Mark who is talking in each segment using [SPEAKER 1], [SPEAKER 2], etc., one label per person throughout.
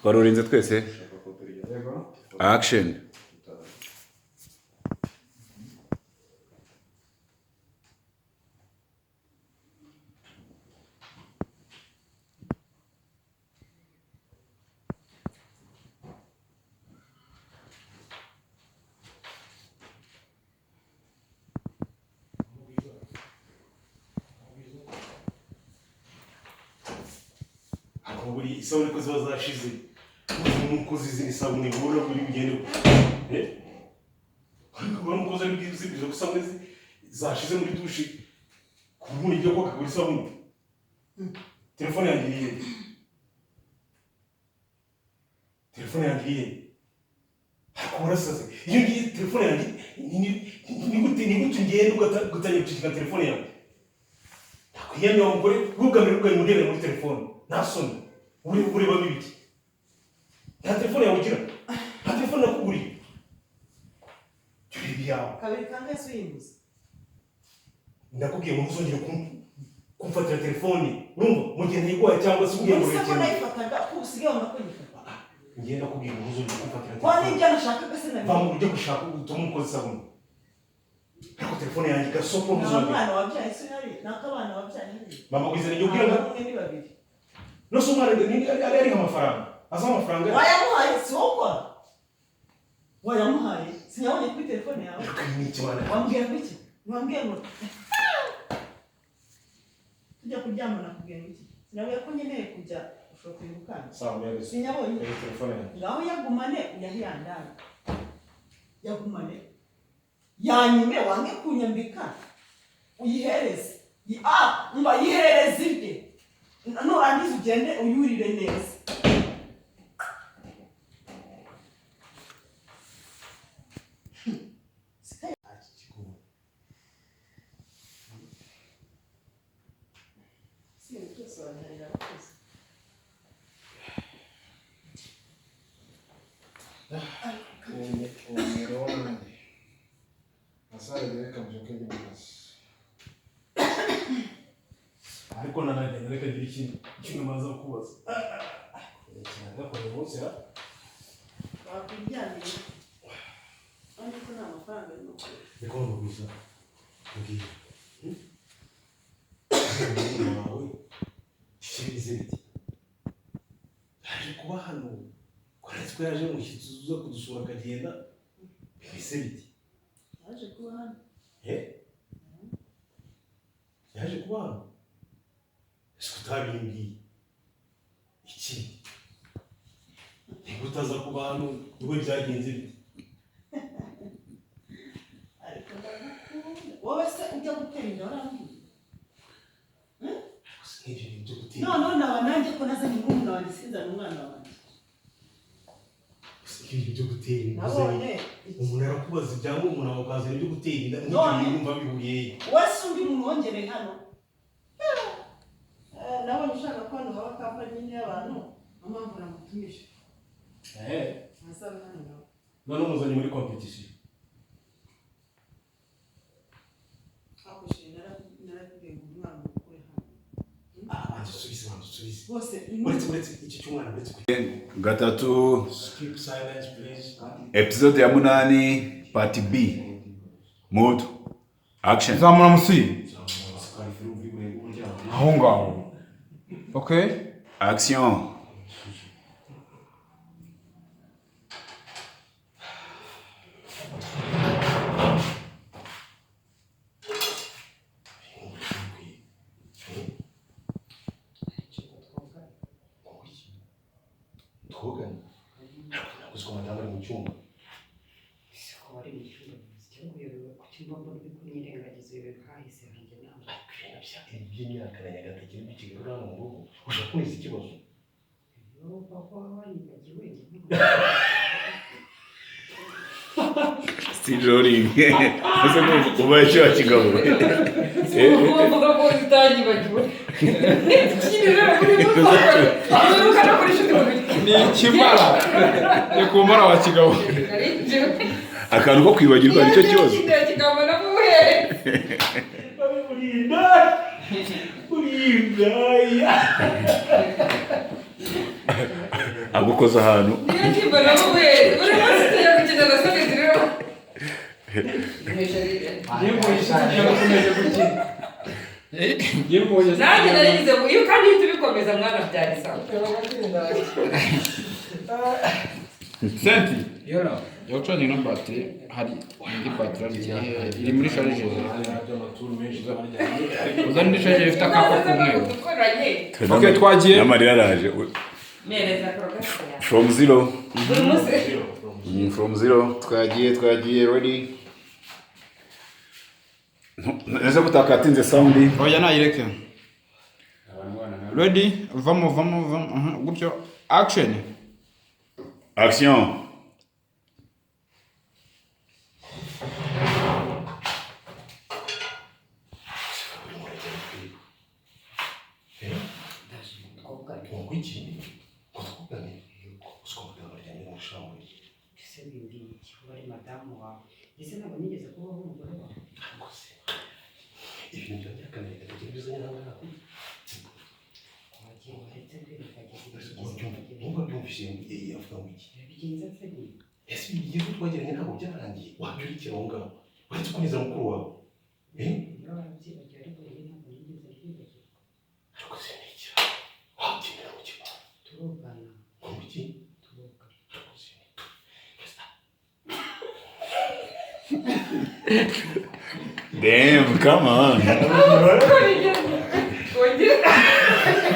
[SPEAKER 1] Twarurinze twese. Action.
[SPEAKER 2] Ariko buri isabune ko ziba zashize, umukozi izi isabune ubona buri bugende, eh, ubona umukozi ari bwiza izo isabune zashize muri dushe ku buryo ujya koga kugura isabune. Telefone yanjye iri he? Telefone yanjye iri he? Ariko warasaze, iyo ngiye telefone yanjye ni gute ugenda ugatangira guceceka telefone yanjye? Nakwiyamye wa mugore, bwugamire bwari urebera muri telefone, nta soni? Uri urebamo ibiki? Nta telefone yawe ugira? Nta telefone nakuguriye? Jya ureba iyawe.
[SPEAKER 3] Kabiri kangahe se uyimbuza?
[SPEAKER 2] Ndakubwiye ngo ntuzongere kumfatira telefone, urumva, mu gihe ntayiguhaye cyangwa se ugiye ngo
[SPEAKER 3] Ubwo se ko
[SPEAKER 2] urekere.
[SPEAKER 3] nayifataga, ko usigaye wanga ko nyifata?
[SPEAKER 2] Ngiye ndakubwiye ngo ntuzongere kumfatira
[SPEAKER 3] Ko
[SPEAKER 2] telefone.
[SPEAKER 3] n'ibyo nashakaga se
[SPEAKER 2] Va
[SPEAKER 3] nabibonye?
[SPEAKER 2] mu buryo gushaka utume umukozi isabune, ariko telefone yanjye gasopo,
[SPEAKER 3] Nta
[SPEAKER 2] ntuzongere.
[SPEAKER 3] mwana wabyaye se uhari? Nako abana wabyaye hari?
[SPEAKER 2] Mama Gwiza, nijye ubwira ngo
[SPEAKER 3] Ntabwo umwe, ni babiri.
[SPEAKER 2] No se umwana ari ariho amafaranga, azi amafaranga?
[SPEAKER 3] Wayamuhaye, si wowe ukora? Wayamuhaye, sinyabonye kuri telefone yawe.
[SPEAKER 2] Ariko iyi ni ikibana.
[SPEAKER 3] Wambwiye ngo iki? Wambwiye ngo tujya kuryama, nakubwiye ngo iki? Sinabwiye ko nkeneye kujya ushobora ukanda?
[SPEAKER 2] Sawa, mwereze.
[SPEAKER 3] Sinyabonye.
[SPEAKER 2] Mwereze telefone yanjye.
[SPEAKER 3] Ngaho yagumane, uyahiyandane, yagumane, yanyime wange kunyambika, uyihereze. Umva, yihereze ibye, nurangiza ugende uyurire neza. Si ibintu byose wabiharira abakozi.
[SPEAKER 4] Umwero wanjye nasaza, reka mbyuke njye mu kazi.
[SPEAKER 2] Ariko nanagenda, reka ngira ikintu kimwe maze kubaza. Kinagakora uyu munsi ha.
[SPEAKER 3] Wakwiryamiye ariko nta mafaranga arimo kure.
[SPEAKER 2] Niko mugwiza, mbwira wawe kimeze biti, yaje kuba hano ko azi ko yaje umushyitsi uza kudusura akagenda, bimeze biti?
[SPEAKER 3] Yaje kuba hano.
[SPEAKER 2] Eh? Yaje kuba hano, ese utabimbwiye iki? Niba utaza kuba hano niwe byagenze bite?
[SPEAKER 3] Ariko ndagukunda wowe. Se ujya gutera inda warambwiye?
[SPEAKER 2] Ariko si nk'ibyo bintu byo gutera.
[SPEAKER 3] Noneho naba nanjye ko nazanye murumuna wanjye, sinzane umwana wanjye.
[SPEAKER 2] Si nk'ibyo byo gutera inda
[SPEAKER 3] Nabonye iki?
[SPEAKER 2] Umuntu arakubaza ibya murumuna wawe, ukazana ibyo gutera inda nk'ibyo
[SPEAKER 3] None.
[SPEAKER 2] bintu wumva bihuriye he?
[SPEAKER 3] Wese undi muntu wongereye hano. Nabonye ushaka ko hano haba kampani nini y'abantu, niyo mpamvu namutumije. Ntazabe hano nawe.
[SPEAKER 2] None umuzanye muri competition.
[SPEAKER 3] Hakoresheje, narakubwiye ngo umwana mukure hano.
[SPEAKER 2] Ah, banza usubize, banza usubize.
[SPEAKER 3] Bose.
[SPEAKER 2] Uretse iki cy'umwana, uretse
[SPEAKER 1] Gatatu.
[SPEAKER 2] Keep silence, please.
[SPEAKER 1] Episode ya 8, part B. Mood. Action.
[SPEAKER 4] Zamura musi aho ngaho, okay.
[SPEAKER 1] Action.
[SPEAKER 2] Twogane, ariko ntabwo uzi ko madamu ari mu cyumba.
[SPEAKER 5] Ese ko wari mu cyumba bivuze cyangwa uyobewe ku cyumba? Mbona uri kumyirengagiza, uyobewe kahise hanjye nawe.
[SPEAKER 2] Ariko ibintu by'imyaka na nyagatagera by'ikigarura hano mu rugo, ushobora kuneza ikibazo.
[SPEAKER 5] Yo papa, wanyibagiwe njye.
[SPEAKER 1] Still rolling. Ese ubaye icyo kigabo?
[SPEAKER 6] Uvuga ko utanyibagiwe. Ikindi rero kuri muto no kuri inshuti mubiri.
[SPEAKER 4] Ni ikimara, ni ku mara wa kigabo.
[SPEAKER 1] Akantu ko kwibagirwa nicyo kibazo.
[SPEAKER 6] Kigabo namuhere.
[SPEAKER 2] Urinda, urinda.
[SPEAKER 1] Agukoza ahantu.
[SPEAKER 6] Niyo ndirimbo namubuye buri munsi tujya gukina na Sonnet rero. Nanjye narigize ngo iyo kandi uhita ubikomeza mwana byari sawa.
[SPEAKER 7] Senti yawucanye ino batiri, hari indi batiri iri muri chargeur. Uzane indi chargeur ifite akapa k'umweru.
[SPEAKER 6] Dukoranye.
[SPEAKER 7] Okay, twagiye.
[SPEAKER 1] N'amarira araje.
[SPEAKER 6] Mereza korogasi yawe.
[SPEAKER 1] From zero.
[SPEAKER 6] Buri munsi.
[SPEAKER 1] From zero. Twagiye ready. Neza kutakatinze sound.
[SPEAKER 7] Oya nayireke. Ready, vamo vamo vamo, gutyo, action.
[SPEAKER 1] Action.
[SPEAKER 5] Ndaje twogane.
[SPEAKER 2] Ngo iki? Ngo twogane? Usiko muganga aryamye mu shambre.
[SPEAKER 5] Ese bimbwiye iki kuba ari madamu wawe? Ese ntabwo nigeze kubaho umugore wawe?
[SPEAKER 2] Ariko se ibintu byanjye akamenya katagira ibizanye aha ngaha.
[SPEAKER 5] Wagiye waretse kwirengagiza
[SPEAKER 2] Ese
[SPEAKER 5] ibintu
[SPEAKER 2] Niba byumvise avuga ngo iki?
[SPEAKER 5] Birabigenza se nyine?
[SPEAKER 2] Ese igihe twagiranye ntabwo byarangiye? Wabyurikira aho ngaho uretse kuneza mukuru wawe.
[SPEAKER 5] Niba warabyibagiwe ariko njye ntabwo nigeze mbyibagirwa.
[SPEAKER 2] Ariko se ni iki? Wabyemera mu kigo?
[SPEAKER 5] Turogana.
[SPEAKER 2] Ngo iki?
[SPEAKER 5] Turogana.
[SPEAKER 2] Ariko se ni
[SPEAKER 1] Damn, come on.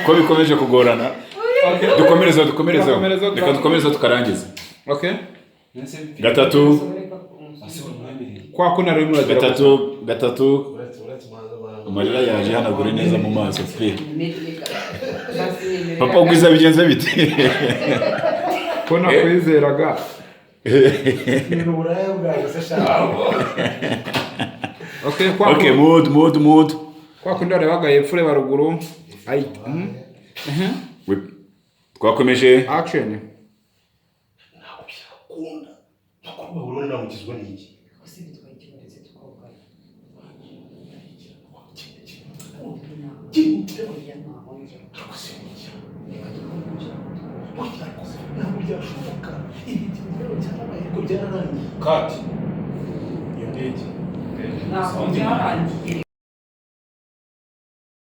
[SPEAKER 1] Ko bikomeje kugorana. Dukomereze. Reka dukomereze tukarangiza.
[SPEAKER 7] Okay.
[SPEAKER 1] Gatatu.
[SPEAKER 7] Kwa kuna rero muragira.
[SPEAKER 1] Gatatu. Amarira yaje hanagure neza mu maso pe. Papa Gwiza bigenze bite?
[SPEAKER 7] Ko nakwizeraga.
[SPEAKER 4] Ni uburaya bwawe se shaka.
[SPEAKER 7] Okay, kwa
[SPEAKER 1] Okay, mood.
[SPEAKER 7] Kwa kundi warebaga hepfo ureba ruguru. Ai.
[SPEAKER 1] Twakomeje.
[SPEAKER 7] Action.
[SPEAKER 2] Ntabwo byakunda. Mukuru wawe urabona namukizwa n'iki?
[SPEAKER 5] Gusa bitwaye iki uretse tukogana? Oya ntaho njya.
[SPEAKER 2] Ariko se ni iki?
[SPEAKER 5] Reka dukomeze.
[SPEAKER 2] Oya ariko se ntabwo byashoboka. Ibi byarabaye ariko byararangiye.
[SPEAKER 7] Cut.
[SPEAKER 2] Iyo ndege.
[SPEAKER 6] Ntabwo byarangiye.